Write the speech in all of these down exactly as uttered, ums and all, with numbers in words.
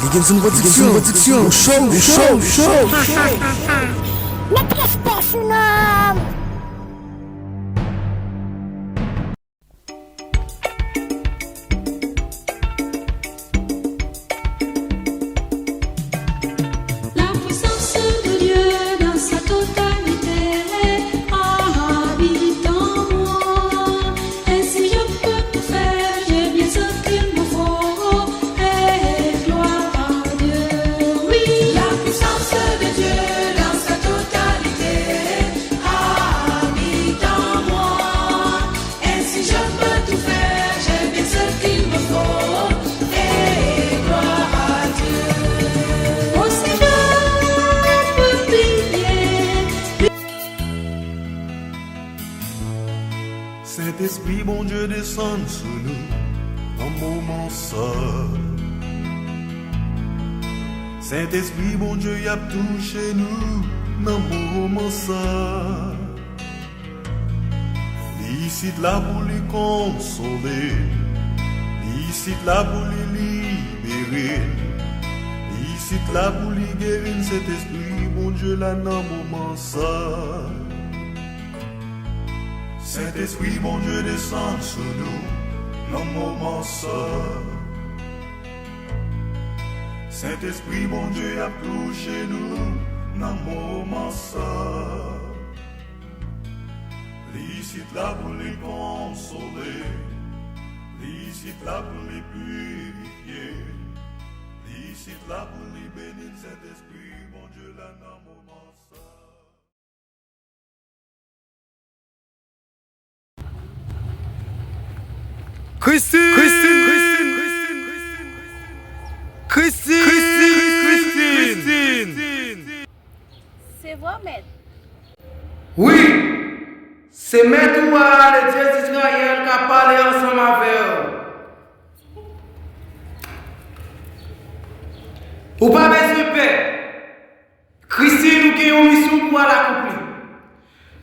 Dickinson Production, Production, show, show, show. Met respè sou non. La puissance de Dieu dans sa totalité habite en moi. Ainsi je peux tout faire, j'ai bien ce qu'il me faut. Et gloire à Dieu. Oui, la puissance de Dieu dans sa totalité habite en moi. Ainsi je peux tout faire, j'ai bien ce qu'il me faut, et gloire à Dieu. Aussi je peux prier. Sentespri Bondye desann sou nou nan moman sa. Sentespri Bondye ap touche nou nan moman sa. Li isit la pou li konsole. Li isit la pou li libere. Li isit la pou li geri n. Sentespri Bondye la nan moman sa. Sentespri Bondye desann sou nou nan moman sa. Sentespri Bondye ap touche nou nan moman sa. Li isit la pou li konsole. Li isit la pou li pirifye. Li isit la pou li beni n. Sentespri Bondye la nan moman sa. Christine! Christine! Christine! Christine! Christine! Se vre, mèt? Wi! Se mèt ou a, Ledyè Dizrayèl, k ap pale ansanm avè w. Ou pa bezwen pè. Christine, ou gen yon misyon pou w al akonpli.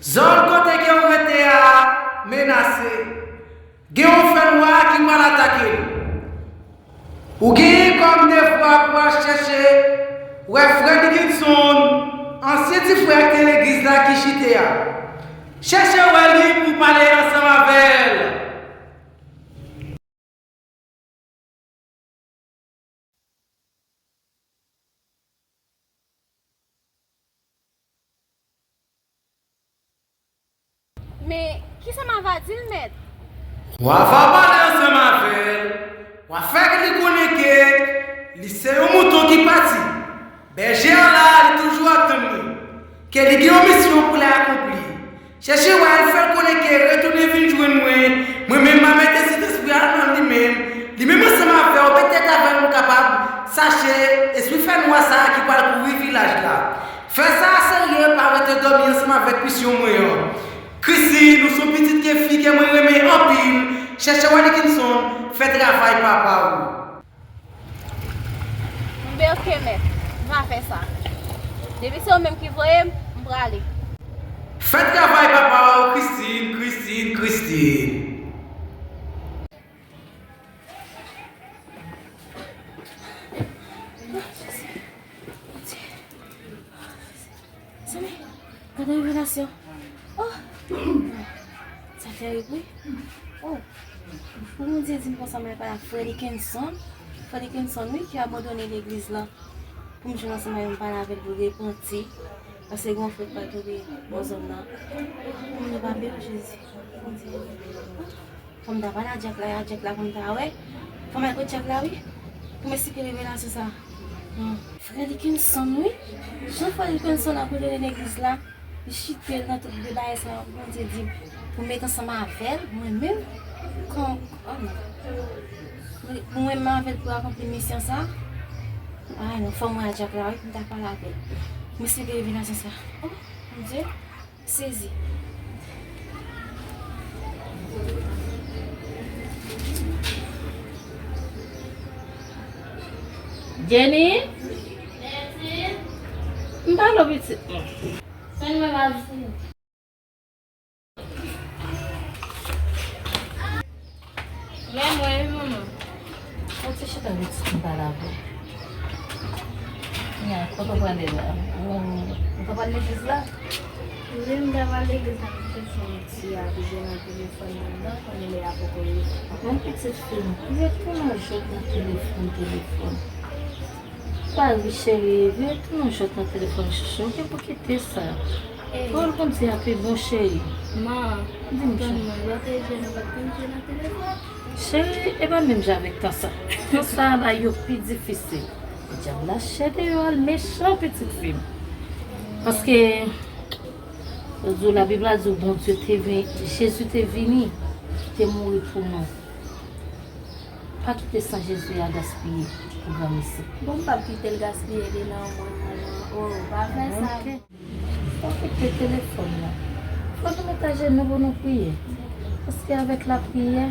Zòn kote ke w rete a menase. Gen yon fènwa ki pral atake l. Ou genyen kòm devwa pou w al chèche wè frè Dickinson, ansyen ti frè k te legliz la ki chite a. Chèche wè li pou w pale ansanm avè l. Men, kisa m a va di l, mèt? W a va pale ansanm avè l, w a fè li konnen ke li se yon mouton ki pati. Bèje a la, li toujou ap tann li. Ke li gen yon misyon pou l akonpli. Chèche wè l, fè l konnen ke retounen vin jwenn mwen. Mwen menm, m a mete Sentespri a nan li menm. Li menm ansanm avè w, petèt avè l, nou kapab chache espri fènwa sa a ki pral kouvri vilaj la. Fè sa serye, pa rete dòmi ansanm avèk misyon mwen an. Christine, ou se yon pitit ke fi ke mwen renmen anpil. Chèche wè Dickinson, fè travay papa w. Enben, oke, mèt. M va fè sa. Depi se ou menm ki voye m, m prale. Fè travay papa w, Christine, Christine, Christine. Mezanmi, gade revelasyon. Oh! Sa terib, wi. Oh! Pou Bondye di m konsa, m al pale ak frè Dickinson. Frè Dickinson, wi, ki abandone legliz la. Pou m jwenn ansanm avè l, m pale avè l pou l repanti. Paske gen yon frè k pral tonbe bò zòn nan. Pou m pa pè, Jezi. Bondye. Fò m ta pale a dyak la, a dyak la pou m ta wè. Fò m al kot dyak la, wi. Pou m esplike revelasyon sa. Hmm. Frè Dickinson, wi. Jan frè Dickinson abandone legliz la, li chite l nan tout de bagay sa yo, Bondye di pou m met ansanm avè l, mwen menm, kon, oh non. Pou mwen menm avè l pou akonpli misyon sa. Ay non, fò m wè a dyak la, wi, pou m ta pale avè l. Pou m esplike revelasyon sa. Oh, Bondye. Sezi. Jenny? M pale w pitit mwen. Sèn mwen pa di. Men mwen, wi, manman. Ou ti chita pitit m pale avè w. Ya, kote w prale la? Ou, ou pa pral legliz la? Wi, m ta pral legliz la, m te fè yon ti abize nan telefòn nan, kounye a poko rive. Bon, pitit fi m, ou ret tounen jwèt nan telefòn, telefòn. Pa ri, cheri, ret tounen jwèt nan telefòn, chouchou, ou gen pou kite sa. Pawòl Bondye a pi bon, cheri. Man, di m, tann mwen, lòt je nou pa t konn jwe nan telefòn. Cheri, e pa menm jan avèk tan sa. Tan sa a bay yo pi difisil. Dyab la chè deyò a, l mechan, pitit fi m. Paske, yo di w, Labib la di w, Bondye te vin, Jezi te vini, te mouri pou nou. Pa kite san Jezi a gaspiye pou granmesi. Bon, m p ap kite l gaspiye li nan mwen, manman. Oh, pa fè sa. Ok. Pa kite telefòn nan. Fò nou met ajenou pou nou priye. Paske avèk lapriyè,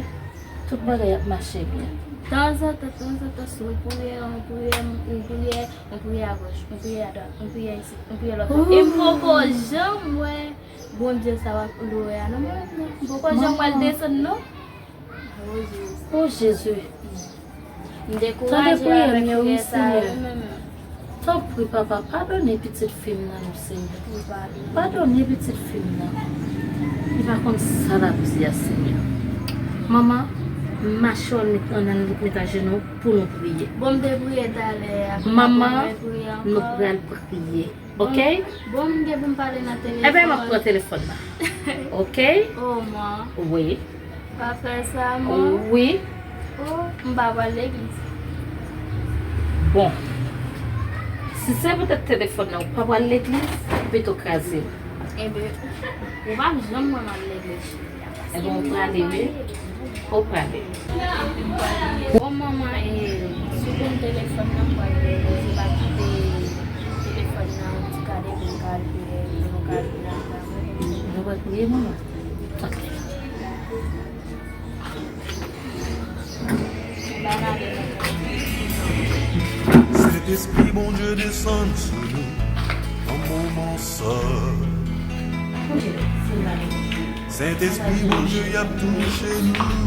tout bagay ap mache byen. Tanzantan, tanzantan, si m priye, m priye, m priye, m priye agòch, m priye adwat, m priye isit, m priye lòt bò. E m poko janm wè Bondye sa w ap louwe a nan mwen menm non. M poko janm wè l desann non. O Jezi. O Jezi. M dekouraje avèk priyè sa yo menm. Tanpri, Papa, padone pitit fi m nan, non, Senyè. Padone pitit fi m nan. Li pa konn sa l ap di a, Senyè. Manman, mache w al met, ann al met ajenou pou nou priye. Bon, m te priye talè a. Manman, nou pral priye. Ok? Bon, m gen pou m pale nan telefòn. Enben, m ap pran telefòn nan. Ok? Oh, man. Wi. Pa fè sa, man. Wi. Oh, m pa pral legliz. Bon. Si se poutèt telefòn nan, ou pa pral legliz, pito kraze l. Enben, ou p ap janm wè m al legliz. Enben, ou prale, wi. Ou prale. Bon, manman, e, si w konn telefòn nan, m pral depoze, pa kite telefòn nan, ti gade pou m kalkile, pou nou kalkile ansanm. Nou pral priye, manman? Ok. Sentespri Bondye desann sou nou nan moman sa. Sentespri Bondye ap touche nou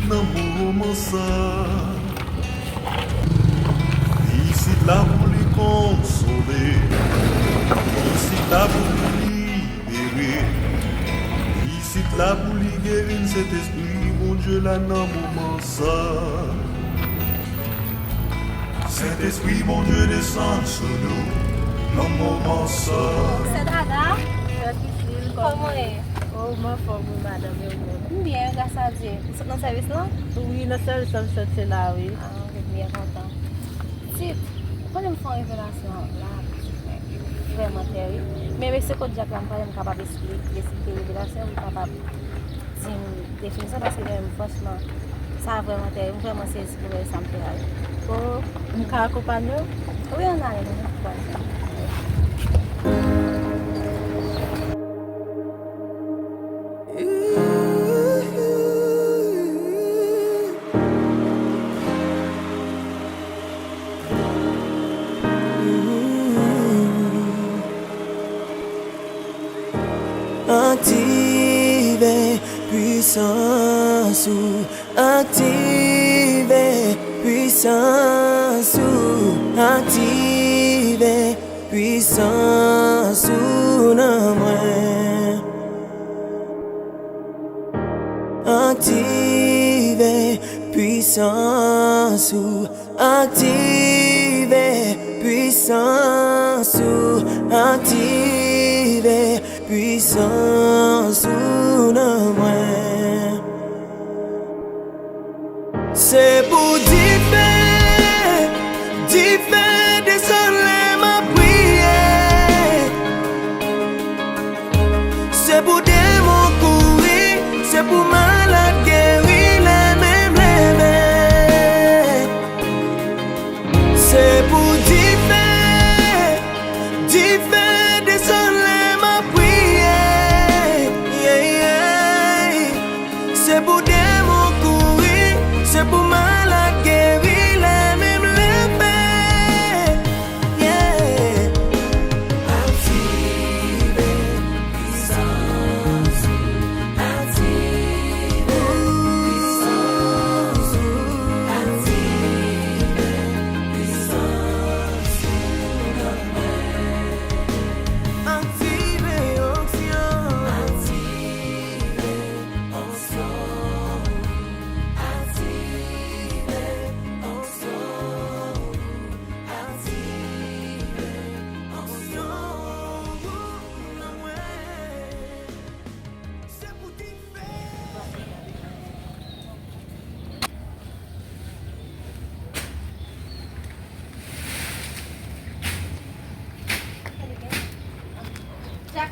nan moman sa. Isit la pou li konsole, isit la pou li libere. Isit la pou li geri n, Sentespri Bondye la nan moman sa. Sentespri Bondye desann sou nou nan moman sa. Sè Draga, Sè Sisil, kòman w ye? Oh, m anfòm wi, madanm, e ou menm? M byen, gras a Dye. Ou sot nan sèvis lan? Wi, nan sèvis lan m sot, se la wi. Ah, m byen kontan. Pitit, ou konnen m fè yon revelasyon la, pitit mwen, li vrèman tèri. Men mesye kot dyab la, m pa janm kapab esplike, esplike revelasyon, li kapab di m definisyon, paske li menm, franchman, sa vrèman tèri, m vrèman sezi pou wè sa m fè a wi. Oh, m ka akonpanye w? Wi, ann ale, nou konprann sa. Aktive pwisans ou, aktive pwisans ou, aktive pwisans ou nan mwen. Aktive pwisans ou, aktive pwisans ou, aktive pwisans ou nan mwen. Se pou dife, dife desann lè m ap priye. Se pou demon kouri, se pou malad geri lè m leve. Se pou dife, dife desann lè m ap priye. Yeah, yeah. Se pou demon kouri, se pou malad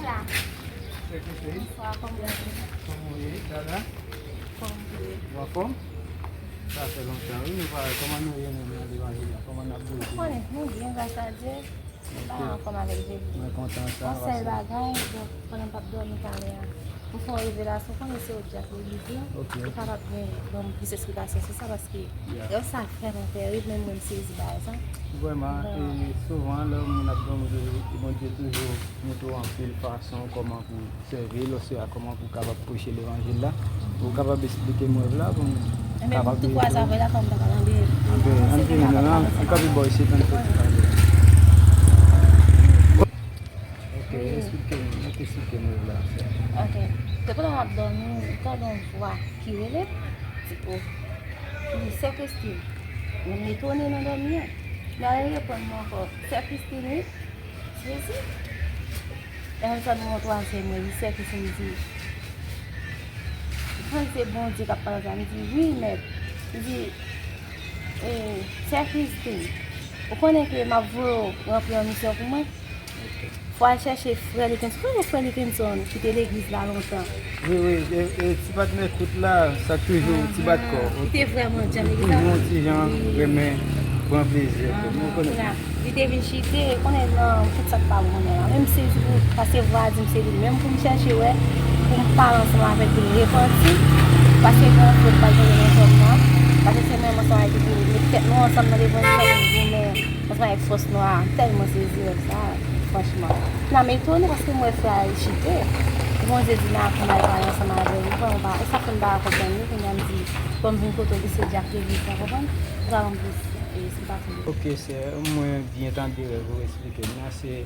Sè Christine, bonswa, kòman w ye? Kòman w ye, Dada? Kòman w ye? Ou anfòm? Sa fè lontan, wi, nou pa wè. Kòman nou ye, nou, nan levanjil la? Kòman n ap bouje? Ou konnen, nou byen, gras a Dye. Nou pa anfòm avèk Jezi. Mwen kontan sa, yon sèl bagay, donk, pandan m p ap dòmi talè a, pou fè yon revelasyon, konnen se ou k di ak legliz lan, ou kapab gen, ban m plis esplikasyon sou sa, paske lè sa vrèman tèrib, menm mwen m sezi bagay sa. Vrèman, e souvan, lè yon moun ap dòmi, Bondye toujou montre w anpil fason kòman pou sèvi l, oswa kòman pou w kapab preche levanjil la. Ou kapab esplike mwen la pou m kapab tou kwa sa vre la, kòm ta ka tande. Anpil, anpil, non, non, m kapab ba w isit, anpil. Ok, esplike m, esplike mwen la. Ok. Se pandan m ap dòmi, m tande yon vwa ki rele m, di, "O, li sè Christine." Mwen m etone nan dòmi an. Li al reponn mwen ankò, "Sè Christine, wi." Jezi. Lè m tande yon twazyèm, mwen, li sè Christine di, m panse se Bondye k ap pale sa, m di, "Wi, mèt." Li di, "E, sè Christine, ou konnen ke m ap voye w ranpli yon misyon pou mwen? Fò w al chèche frè Likenson." Ou konnen frè Likenson ki te legliz la lontan? Wi, wi, e, e, ti patnè kout la, sa k toujou ti bat kò. Li te vrèman djanm, li te toujou yon ti jan renmen pran plezi. Mwen konnen. Li te vin chite, konnen nan tout sa k pa bon nan la. Menm si se pou, paske vwa a di m se li menm pou m chèche wè, pou m pale ansanm avèk li, repanti, paske gen yon fòt pa genyen nan zòn nan, paske se menm ansanm avèk li pou nou met tèt nou ansanm nan levanjil la, pou nou goumen ansanm avèk fòs nou a. M tèlman sezi wè sa, franchman. Nan m etone paske m wè frè a chite. Bondye di m a konn al pale ansanm avè l. Mwen pa, e sa fè m pa konprann li, kounye a m di, bon, m vin kote w ki se dyak legliz la, konprann? Ou ka ban m plis, e, esplikasyon de. Ok, sè, mwen byen tande rèv ou esplike m nan, se,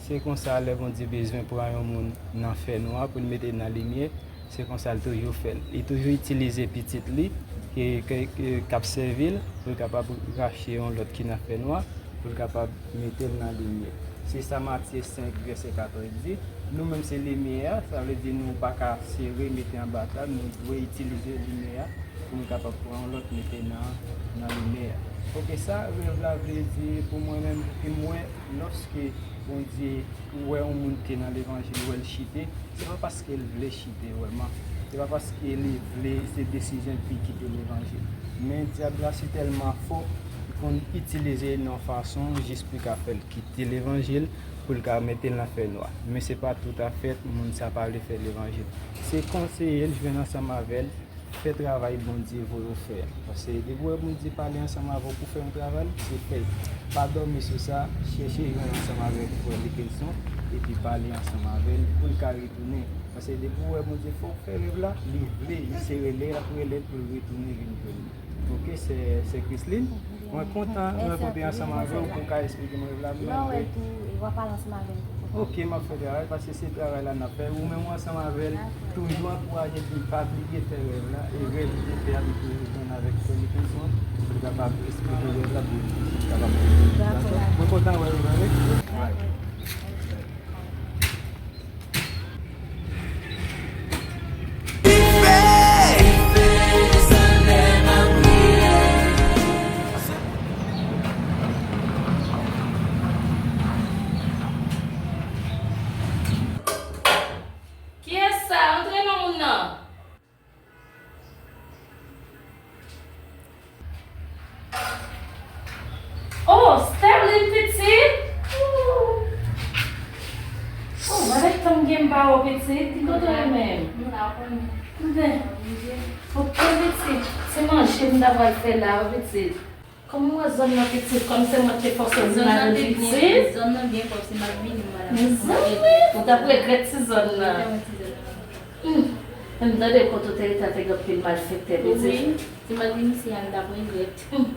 se konsa lè Bondye bezwen pran yon moun nan fènwa pou l mete l nan limyè, se konsa l toujou fè l. Li toujou itilize pitit li ke, ke, ke, k ap sèvi l pou l kapab rache yon lòt ki nan fènwa, pou l kapab mete l nan limyè. Se sa Matye senk, vèsè katòz di. Nou menm se limyè a, sa vle di nou pa ka sere, mete anba tab, nou dwe itilize limyè a pou nou kapab pran yon lòt mete nan, nan limyè a. Ok, sa rèv la vle di pou mwen menm, pou m wè, lòske Bondye wè yon moun te nan levanjil, wè l chite, se pa paske l vle chite vrèman, se pa paske li vle, se desizyon l pran kite levanjil. Men dyab la si tèlman fò, li konn itilize l nan yon fason jis pou l ka fè l kite levanjil, pou l ka mete l nan fènwa. Men se pa toutafèt moun sa pa vle fè levanjil. Se konseye l, jwenn ansanm avè l, fè travay Bondye voye w fè a. Paske depi w wè Bondye pale ansanm avè w pou fè yon travay, se fè l. Pa dòmi sou sa, chèche jwenn ansanm avèk frè Likenson, epi pale ansanm avè l pou l ka retounen. Paske depi w wè Bondye fè w fè rèv la, li vle, li se rele l ap rele l pou l retounen vin jwenn li. Ok, sè, sè Christine, mwen kontan rankontre ansanm avè w pou w ka esplike mwen rèv la. Lè w wè l tou, w a pale ansanm avè l tou. Ok, m ap fè travay, paske se travay la n ap fè. Ou menm ou ansanm avè l, toujou ankouraje l pou l pa bliye fè rèv la, e rèv li te fè a, li toujou jwenn avèk frè Likenson, pou l kapab esplike rèv la, pou l kapab. Dakò. Mwen kontan wè w avèk. Kiyès sa? Antre non moun nan. Oh, Sterline pitit! Oh, gade tan m gen m pa wè w pitit, ki kote w ye menm? M la konnen. Mwen. Ok pitit, se manje m ta pral fè la wi pitit. Kòm mwen zòn nan pitit, kòm se mwen te fòse w vin avè pitit. Zòn nan byen pwòp, se m ap vini, m al. Mezanmi, ou t ap regrèt ti zòn nan. Mwen te wè ti zòn nan. Hmm. M tande kote w te rete a te gen anpil malfektè pitit. Wi, si m pa t vin isi a, m t ap regrèt. Hmm.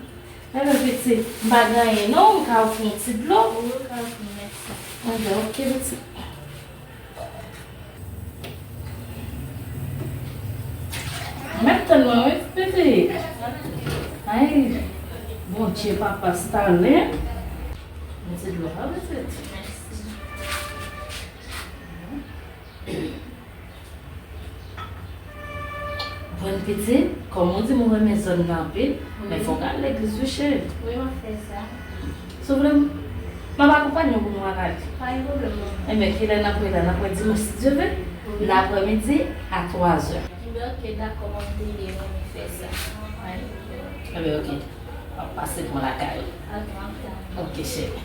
Enben pitit, m pa gen anyen non, m ka ofri w yon ti dlo. Wi, ou ka ofri m, mèsi. Enben, ok pitit. Mèt tann mwen wi, pitit. Ay, Bondye papa Stalin. Yon ti dlo a, pitit. Mèsi. Bon pitit, kòm ou di m ou renmen zòn nan anpil, men fò w ka al legliz wi cheri. Wi, m ap fè sa. Si w vle m, M ap akonpanye w pou nou al ale. Pa gen pwoblèm, manmi. Enben, kilè n ap wè la? N ap wè dimanch, si Dye vle, nan aprèmidi, a twazè. Enben, oke, dakò, m ap veye, manmi, fè sa. Enben, oke. M ap pase pran lakay ou. Oke, m ap tann. Oke, cheri.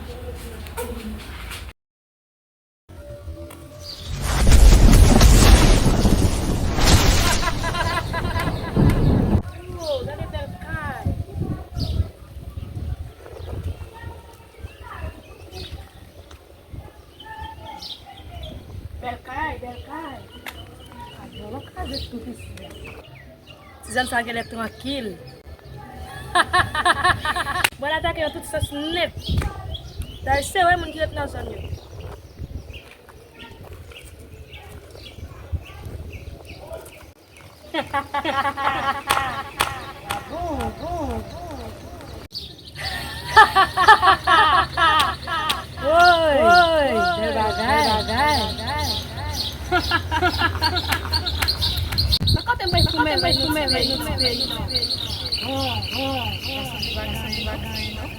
Oh, gade bèl kay. Bèl kay, bèl kay. Gade, w ap kraze tout isi a. Ti zòn sa genlè trankil. Mwen atake nan tout sans nèt. Dayè, se vre moun ki ret nan zòn yo. Bon, bon, bon, bon. Woy, woy, bèl bagay, bèl bagay. Nan kote mwen koumen, mwen koumen, mwen koumen. Bon, bon, bon, sa se bagay, bagay, non.